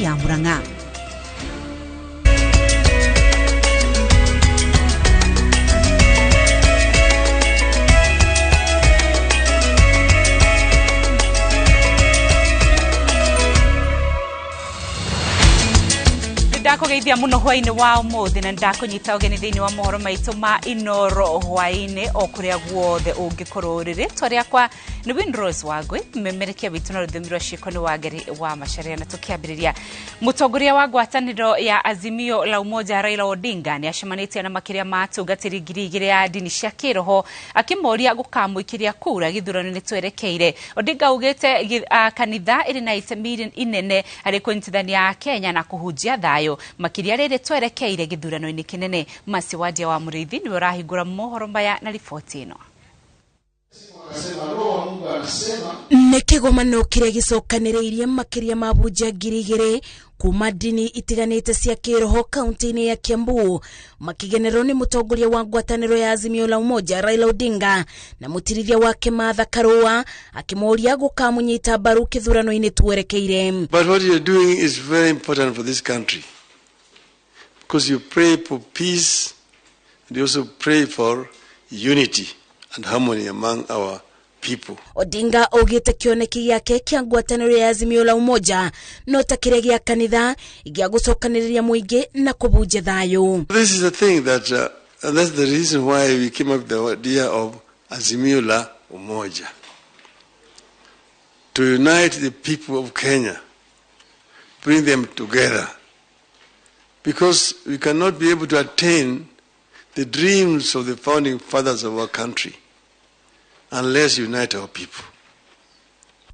Ya Murang'a. Ndakugeithia muno hwaini wa umuthi na ndakunyita ugeni thiini wa mohoro maitu ma Inoro hwaini o kuria guothe ungikorwo uri. Ritwa riakwa ni Winrose Wangui, memerekia witũ na rũthiomi rwa ciĩko nĩ Wangari wa Macharia. Na tũkĩambĩrĩria, mũtongoria wa ngwatanĩro ya Azimio la Umoja Raila Odinga nĩ acemanĩtie na makĩria ma atungatĩri 2000 ya ndini cia kĩroho akĩmoria gũkamũikĩria kura gĩthurano-inĩ twerekeire. Odinga augĩte kanitha ĩrĩ na itemi inene harĩ kũnyitithania Akenya na kũhunjia thayũ, makĩria rĩrĩ twerekeire gĩthurano-inĩ kĩnene. Masi Wandia wa Mũrĩithi nĩwe ũrahingũra mohoro maya na riboti ĩno. Nĩ kĩgomano kĩrĩa gĩcokanĩrĩirie makĩria ma bunja 2000 kuma ndini itiganĩte cia kĩroho kaunti-inĩ ya Kiambu, makĩgenerwo nĩ mũtongoria wa ngwatanĩro ya Azimio la Umoja Raila Odinga na mũtirithia wake Martha Karua, akĩmoria gũkamũnyita mbaru kĩthurano-inĩ twerekeire. But what you're doing is very important for this country, because you pray for peace and you also pray for unity and harmony among our people. Odinga augĩte kĩoneki gĩake kĩa ngwatanĩro ya Azimio la Umoja no ta kĩrĩa gĩa kanitha gĩa gũcokanĩrĩria mũingĩ na kũbunja thayũ. This is the thing that and that's the reason why we came up with the idea of Azimio la Umoja, to unite the people of Kenya, bring them together, because we cannot be able to attain the dreams of the founding fathers of our country unless we unite our people.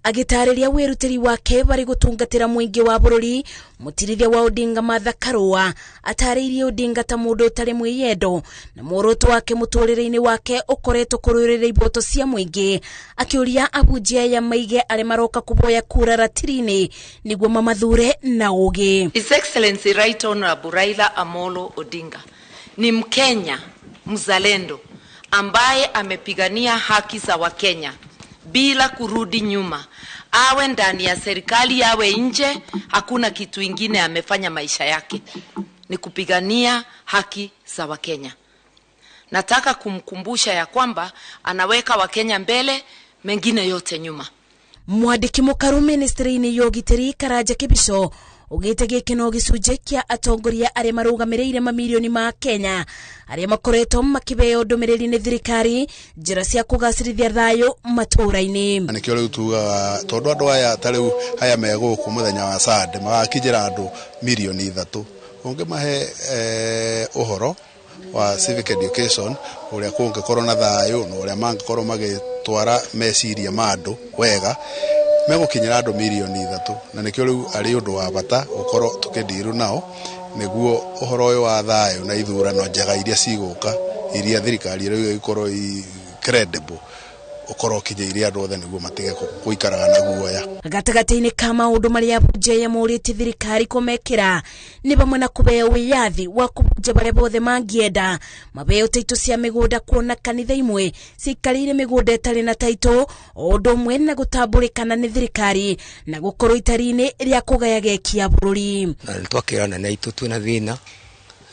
Agĩtarĩria wĩrutĩri wake barĩ gũtungatĩra mũingĩ wa bũrũri, mũtirithia wa Odinga Martha Karua atarĩirie Odinga ta mũndũ ũtarĩ mwĩyendo na muoroto wake mũtũrĩre-inĩ wake ũkoretwo kũrũĩrĩra iboto cia mũingĩ, akĩũria ahunjia aya maige arĩa maroka kũboya kura ratiri-inĩ nĩguo mamathure na ũgĩ. His Excellency Right Honorable Raila Amolo Odinga ni Mkenya mzalendo ambaye amepigania haki za Wakenya bila kurudi nyuma. Awe ndani ya serikali, awe nje, hakuna kitu ingine amefanya maisha yake, ni kupigania haki za Wakenya. Nataka kumkumbusha ya kwamba anaweka Wakenya mbele, mengine yote nyuma. Mwandĩki mũkaru ministry-inĩ ya ũgitĩri Karanja Kibico ugĩte gĩkĩ no gĩcunjĩ kĩa atongoria arĩa marũgamĩrĩire mamirioni ma Kenya arĩa makoretwo makĩheo ndũmĩrĩri nĩ thirikari njĩra cia kũgacĩrithia thayũ matũũra-inĩ. Na nĩkĩo rĩu tugaga tondũ andũ aya ta rĩu aya me gũkũ mũthenya wa Sunday magakinyĩra andũ mirioni 3, ũngĩmahe ũhoro wa civic education, ũrĩa kũngĩkorwo na thayũ na ũrĩa mangĩkorwo magĩtwara meciria ma andũ wega, megũkinyĩra andũ mirioni 3. Na nĩkĩo rĩu arĩ ũndũ wa bata gũkorwo tũkĩndiru nao nĩguo ũhoro ũyũ wa thayũ na ithurano njega iria cigũka, iria thirikari ĩrauga ikorwo i credible, ũkorwo ũkinyĩire andũ othe nĩguo matige gũikaraga na guoya. Gatagatĩ-inĩ ka maũndũ marĩa bunja yamũrĩtie thirikari kũmekĩra nĩ hamwe na kũheo wĩyathi wa kũbunja barĩa bothe mangĩenda, maheo taitũ cia mĩgũnda, kuona kanitha imwe ciikarĩire mĩgũnda ĩtarĩ na taitũ, o ũndũ ũmwe na gũtambũrĩkana nĩ thirikari na gũkorwo itari-inĩ rĩa kũgaya geki ya bũrũri. Na nĩ twakĩra nene aitũ twĩna thĩna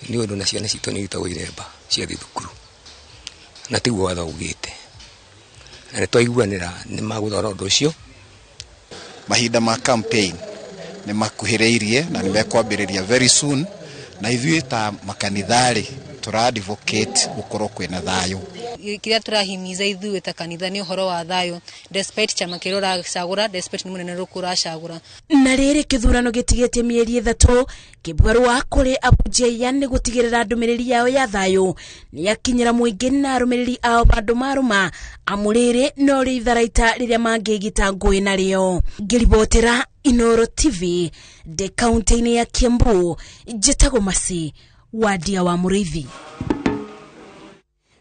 nĩ ũndũ na ciana citũ nĩ irutagwo iremba ciathiĩ thukuru, na tiguo watho ugĩte, na nĩ twaiguanĩra nĩ magũthora ũndũ ũcio. Mahinda ma campaign nĩ makuhĩrĩirie na nĩ mekwambĩrĩria very soon, na ithuĩ ta makanitha-rĩ tũra advocate gũkorwo kwĩna thayũ. Kĩrĩa tũrahimiza ithuĩ ta kanitha nĩ ũhoro wa thayũ, despite chama kĩrĩa ũracagũra, despite nĩ mũnene ũrĩkũ ũracagũra. Na rĩrĩ kĩthurano gĩtigĩtie mĩeri 3, kĩbarũa kũrĩ abunjia nĩ gũtigĩrĩra ndũmĩrĩri yao ya thayũ nĩ yakinyĩra mũingĩ na arũmĩrĩri ao bandũ marũma, amu rĩrĩ no rĩ itharaita rĩrĩa mangĩgita ngũĩ narĩo. Ngĩribotera Inoro TV ndĩ kaunti-inĩ ya Kiambu, njĩtagwo Masi Wandia wa Mũrĩithi.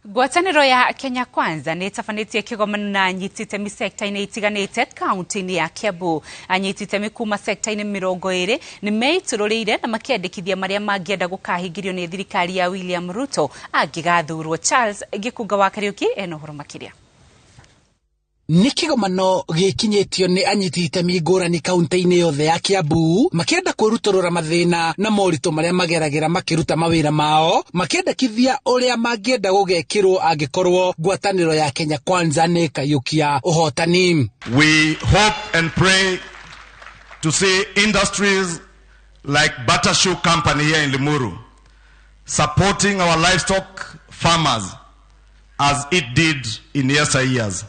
Ngwatanĩro ya Kenya Kwanza nĩ ĩtabanĩtie kĩgomano na anyiti itemi sekta-inĩ itiganĩte kaunti-inĩ ya Kiambu. Anyiti itemi kuma sekta-inĩ 20 nĩ meitũrũrĩire na makĩandĩkithia marĩa mangĩenda gũkahingĩrio nĩ thirikari ya William Ruto angĩgathurwo. Charles Gĩkunga wa Kariũki ena ũhoro makĩria. Nĩ kĩgomano gĩkinyĩtio nĩ anyiti itemi ngũrani kaunti-inĩ yothe ya Kiambu makĩenda kwĩrutũrũra mathĩna na moritũ marĩa mageragĩra makĩruta mawĩra mao, makĩendekithia ũrĩa mangĩenda gũgekĩrwo angĩkorwo ngwatanĩro ya Kenya Kwanza nĩ ĩkaiyũkia ũhotani. We hope and pray to see industries like Bata Shoe Company here in Limuru supporting our livestock farmers as it did in yesteryears.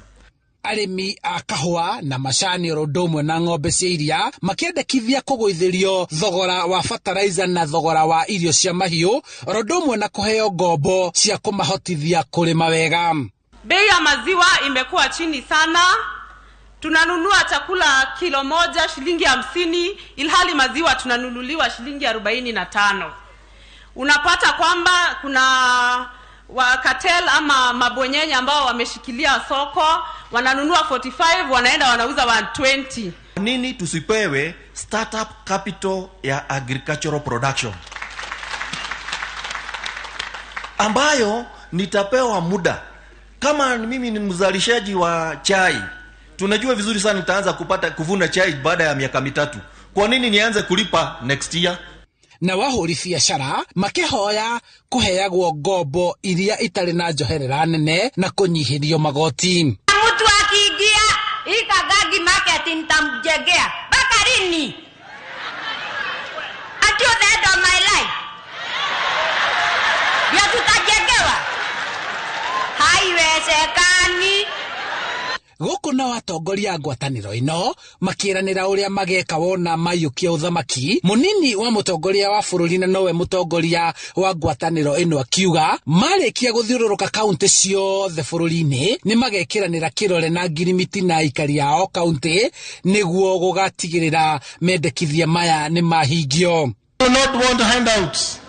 Arĩmi a kahũa na macani oro ũndũ ũmwe na ng'ombe cia iria makĩendekithia kũgũithĩrio thogora wa fertilizer na thogora wa irio cia mahiũ oro ũndũ ũmwe na kũheo ngombo cia kũmahotithia kũrĩma wega. Bei ya maziwa imekuwa chini sana. Tunanunua chakula kilo 1 shilingi 50, ilhali maziwa tunanunuliwa shilingi 45. Unapata kwamba kuna wa cartel ama mabonyenye ambao wameshikilia soko, wananunua 45 wanaenda wanauza 120. Nini tusipewe startup capital ya agricultural production ambayo nitapewa muda? Kama mimi ni mzalishaji wa chai, tunajua vizuri sana nitaanza kupata kuvuna chai baada ya miaka 3. Kwa nini nianze kulipa next year? Na wahũri biacara makĩhoya kũheagwo ngombo iria itarĩ na njoherera nene na kũnyihĩrio magoti. Mtu akiingia hii Kagagi market nitamjengea mpaka lini? Until the end of my life ndio tutajengewa? Haiwezekani. Gũkũ nao atongoria a ngwatanĩro ĩno makĩranĩra ũrĩa mageka wona maiyũkia ũthamaki. Mũnini wa mũtongoria wa bũrũri na nowe mũtongoria wa ngwatanĩro ĩno akiuga marĩkia gũthiũrũrũka kaunti ciothe bũrũri-inĩ nĩ magekĩranĩra kĩrore na ngirimiti na aikari ao kaunti nĩguo gũgatigĩrĩra mendekithia maya nĩ mahingio. We do not want handouts.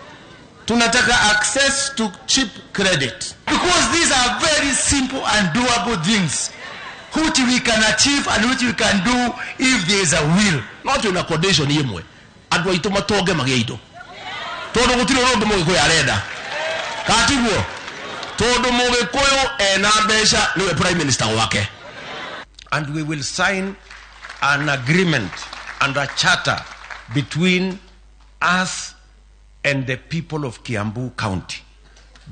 Tunataka access to cheap credit. Because these are very simple and doable things which we can achieve and which we can do if there is a will. Not in a condition imwe. Andũ aitũ matonge magĩe indo. Tondũ gũtirĩ ũndũ Mũgĩkũyũ arenda. Katiguo. Tondũ Mũgĩkũyũ ena mbeca nĩwe prime minister wake. And we will sign an agreement and a charter between us and the people of Kiambu County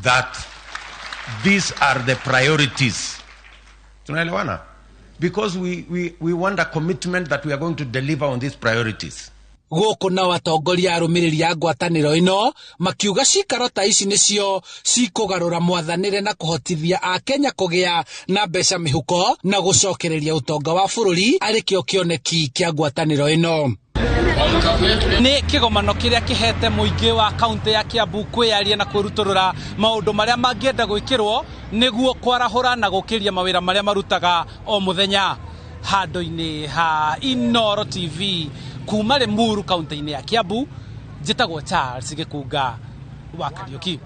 that these are the priorities. Tunaelewana? Because we want a commitment that we are going to deliver on these priorities. Gũkũ nao atongoria arũmĩrĩri a ngwatanĩro ĩno makiuga cikaro ta ici nĩcio cikũgarũra mwathanĩre na kũhotithia Akenya kũgĩa na mbeca mĩhuko na gũcokereria ũtonga wa bũrũri arĩ kĩo kĩoneki kĩa ngwatanĩro ĩno. Nĩ kĩgomano kĩrĩa kĩhete mũingĩ wa kaunti ya Kiambu kwĩyaria na kwĩrutũrũra maũndũ marĩa mangĩenda gwĩkĩrwo nĩguo kwarahũra na gũkĩria mawĩra marĩa marutaga o mũthenya. Handũ-inĩ ha Inooro TV kuma Limuru kaunti-inĩ ya Kiambu, njĩtagwo Charles Gĩkunga wa Kariũki.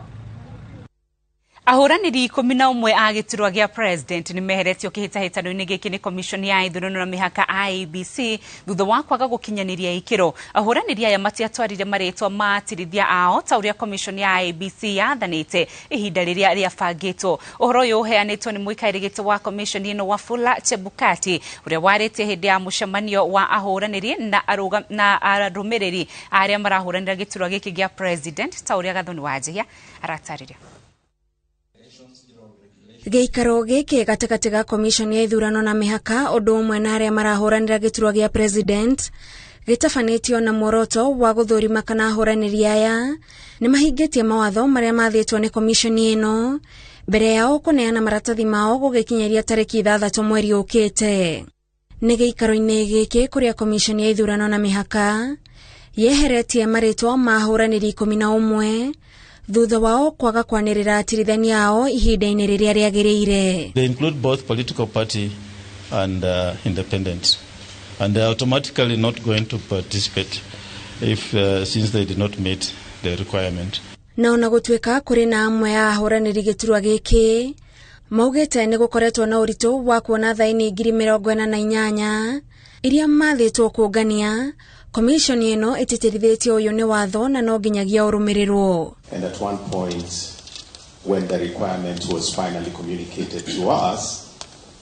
Ahũranĩri 11 a gĩturwa gĩa president nĩ meheretio kĩhĩtahĩtano-inĩ gĩkĩ nĩ commission ya ithurano na mĩhaka IEBC thutha wa kwaga gũkinyanĩria ikĩro. Ahũranĩri aya matiatwarire marĩtwa ma atirithia ao ta ũrĩa commission ya IEBC yathanĩte ihinda rĩrĩa rĩabangĩtwo. Ũhoro ũyũ ũheanĩtwo nĩ mũikarĩri gĩtĩ wa commission ĩno Wafula Chebukati ũrĩa warĩtie hĩndĩ ya mũcemanio wa ahũranĩri na arũmĩrĩri arĩa marahũranĩra gĩturwa gĩkĩ gĩa president ta ũrĩa Gathoni Wanjihia aratarĩria. Gĩikaro gĩkĩ gatagatĩ ga commission ya ithurano na mĩhaka ũndũ ũmwe na arĩa marahũranĩra gĩturwa gĩa president gĩtabanĩtio na muoroto wa gũthũrima kana ahũranĩri aya nĩ mahingĩtie mawatho marĩa mathĩtwo nĩ commission ĩno mbere yao kũneana maratathi mao gũgĩkinyĩria tarĩki 6 mweri ũkĩte. Nĩ gĩikaro-inĩ gĩkĩ kũrĩa commission ya ithurano na mĩhaka yeheretie marĩtwa ma ahũranĩri 11 thutha wao kwaga kwanĩrĩra atirithania ao ihinda-inĩ rĩrĩa rĩagĩrĩire. They include both political party and independents, and they are automatically not going to participate if since they did not meet the requirement. Na ona gũtuĩka kũrĩ na amwe a ahũranĩri gĩturwa gĩkĩ maugĩte nĩ gũkoretwo na ũritũ wa kuona thaini 48,000 iria mathĩtwo kũngania. Commission ĩno ĩtĩtĩrithĩtie ũyũ nĩ watho na no nginyagia ũrũmĩrĩrwo. And at one point when the requirement was finally communicated to us,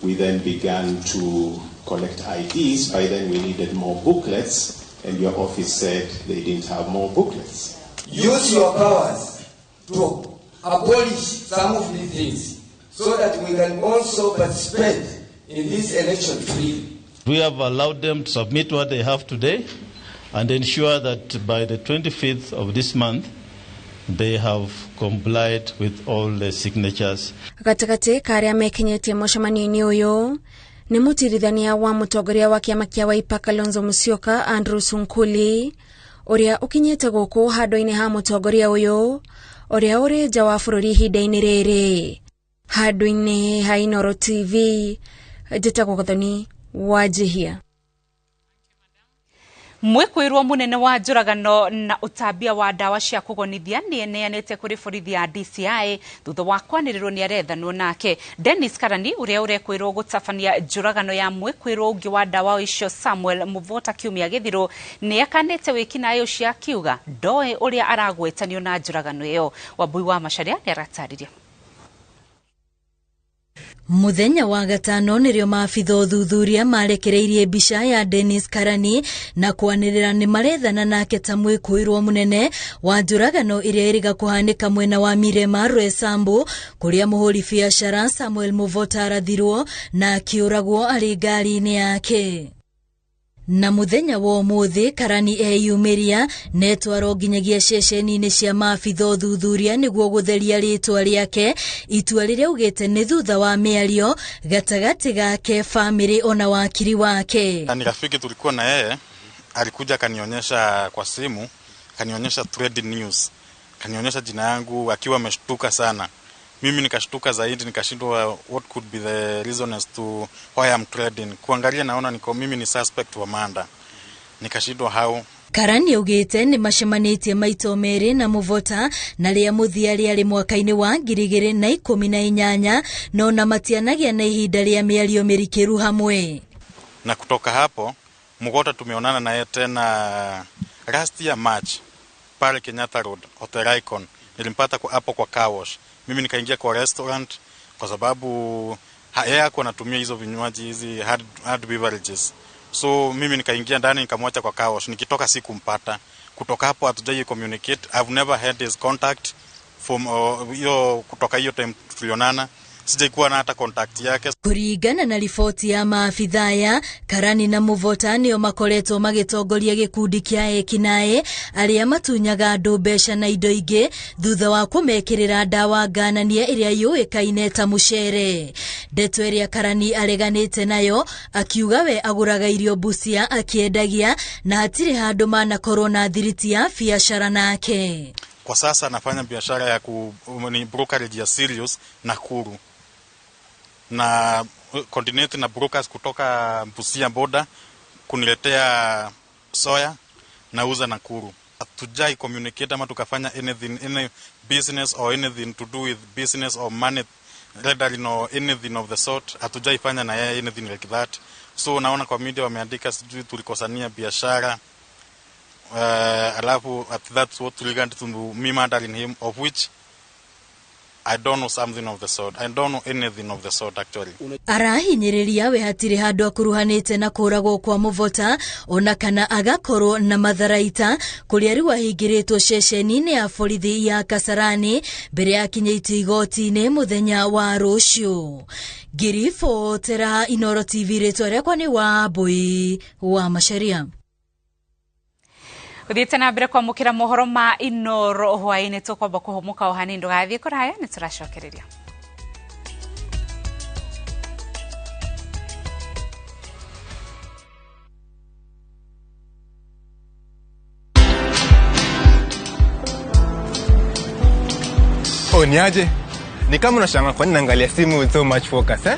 We then began to collect IDs. By then we needed more booklets, and your office said they didn't have more booklets. Use your powers to abolish some of these things so that we can also participate in this election freely. We have allowed them to submit what they have today and ensure that by the 25th of this month they have complied with all the signatures. Gatagatĩ ka arĩa mekinyĩtie mũcemanio-inĩ ũyũ nĩ mũtirithania wa mũtongoria wa kĩama kĩa Wiper Kalonzo Musyoka Andrew Sunkuli ũrĩa ũkinyĩte gũkũ handũ-inĩ ha mũtongoria ũyũ ũrĩa ũrĩ nja wa bũrũri ihinda-inĩ rĩrĩ. Handũ-inĩ ha Inooro TV, njĩtagwo Gathoni Wanjihia. Mwikwirwo munene wa njũragano na ũtambia wa ndawa cia kũgonithia nĩ eneanĩte kũrĩ borithi ya DCI thutha wa kwanĩrĩrwo nĩ arethanwo nake. Dennis Karani ũrĩa ũrekwĩrwo gũtabania njũragano ya mwikwĩrwo ũngĩ wa ndawa icio Samuel Muvota kiumia gĩthiru nĩ akanĩte wĩkinaĩ ũcio akiuga ndoĩ ũrĩa aragwetanio na njũragano ĩyo. Wambui wa Macharia nĩ aratarĩria. Muthenya wa gatano nĩrĩo maabitha ũthuthuria marekereirie mbica ya Dennis Karani na kwanĩrĩra nĩ marethana nake ta mwĩkũĩrwo mũnene wa njũragano ĩrĩa ĩrĩga kũhanĩka mwena wa Mirema Roysambu kũrĩa mũhũri biacara Samuel Muvota arathirwo na akĩũragwo arĩ ngari-inĩ yake. Na muthenya wa ũmũthĩ Karani eyumĩria netwarwo nginyagia ceceni-inĩ cia maabitha ũthuthuria nĩguo gũtheria rĩtwa rĩake, itua rĩrĩa augĩte nĩ thutha wa mĩario gatagatĩ gake, famĩlĩ ona wakiri wake. Ni rafiki tulikuwa na yeye, alikuja akanionyesha kwa simu, akanionyesha trending news, akanionyesha jina yangu akiwa ameshtuka sana. Mimi nikashtuka zaidi, nikashindwa what could be the reason as to why I'm trading. Kuangalia naona niko mimi ni suspect wa manda. Nikashindwa how. Karani augĩte nĩ macemanĩtie maito merĩ na Muvota na rĩa mũthia rĩarĩ mwaka-inĩ wa 2018 no na matianagia na ihinda rĩa mĩario mĩrikĩru hamwe. Na kutoka hapo Muvota tumeonana naye tena last year March pale Kenyatta Road, Hotel Icon. Nilimpata kwa hapo kwa car wash. Mimi nikaingia kwa restaurant kwa sababu yeye hakuwa anatumia hizo vinywaji hizi hard beverages. So mimi nikaingia ndani nikamwacha kwa car wash. Nikitoka sikumpata. Kutoka hapo hatujai communicate. I've never had his contact from hiyo kutoka hiyo time tulionana. Sijaikuwa na hata contact yake. Kuringana na riboti ya maabitha aya, Karani na Muvota nĩo makoretwo magĩtongoria gĩkundi kĩa ekinaĩ arĩa matunyaga andũ mbeca na indo ingĩ thutha wa kũmekĩrĩra ndawa ngananie ĩrĩa yũĩkaine ta mũcere. Ndeto ĩrĩa Karani areganĩte nayo akiuga we agũraga irio Busia akĩendagia na hatirĩ handũ manakorwo na thiriti ya biacara nake. Kwa sasa nafanya biashara ya ni brokerage ya Sirius Nakuru na coordinate na brokers kutoka Busia border kuniletea soya nauza Nakuru. Hatujai communicate ama tukafanya anything, any business or anything to do with business or money laundering or anything of the sort. Hatujaifanya na yeye anything like that. So naona kwa media wameandika sijui tulikosania biashara. Alafu that's what triggered to me murdering him, of which I don't know something of the sort. I don't know anything of the sort actually. Arahinyĩrĩria we hatirĩ handũ akuruhanĩte na kũragwo kwa Muvota ona kana agakorwo na matharaita kũrĩa rĩu ahingĩrĩtwo ceceni-inĩ ya borithi ya Kasarani mbere ya akinyĩtio igoti-inĩ mũthenya wa rũciũ. Ngiribotera Inooro TV, rĩtwa rĩakwa nĩ Wambui wa Macharia. Uthiĩte na mbere kwamũkĩra mohoro ma Inooro hwaĩ-inĩ, tũkwamba kũhũmũka o hanini, ndũgathiĩ kũraya, nĩ tũracokereria. Oh, niaje? Ni kama unashangaa kwa nini naangalia simu with so much focus, eh?